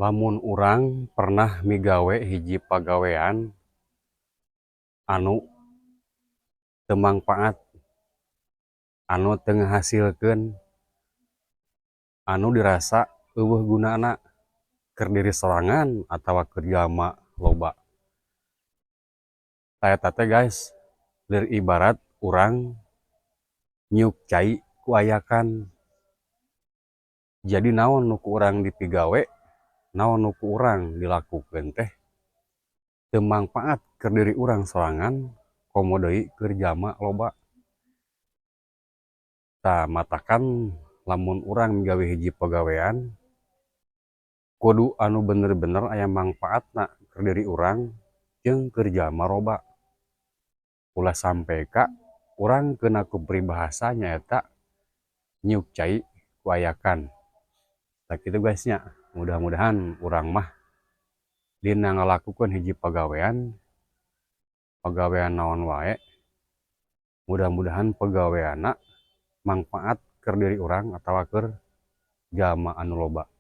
Lamun urang pernah migawe hiji pagawean anu teu mangpaat, anu teu ngahasilkeun, anu dirasa euweuh gunana keur diri sorangan atawa keur jalma loba. Tah eta teh, guys, lir ibarat urang nyiuk cai ku ayakan. Jadi naon nu ku urang dipigawe, naon nu ku urang dilakukeun teh teu mangpaat keur diri urang sorangan, komo deui keur jalma loba. Tah, matakan lamun urang migawe hiji pagawean kudu anu bener-bener aya mangpaatna keur diri urang jeung keur jalma loba. Ulah sampe ka urang keuna ku peribahasa nyaeta nyiuk cai ku ayakan. Tah, kitu, guys, nya. Mudah-mudahan urang mah dina ngalakukeun hiji pagawean, pagawean naon wae, mudah-mudahan pagaweanna mangpaat keur diri urang atawa keur jalma anu loba.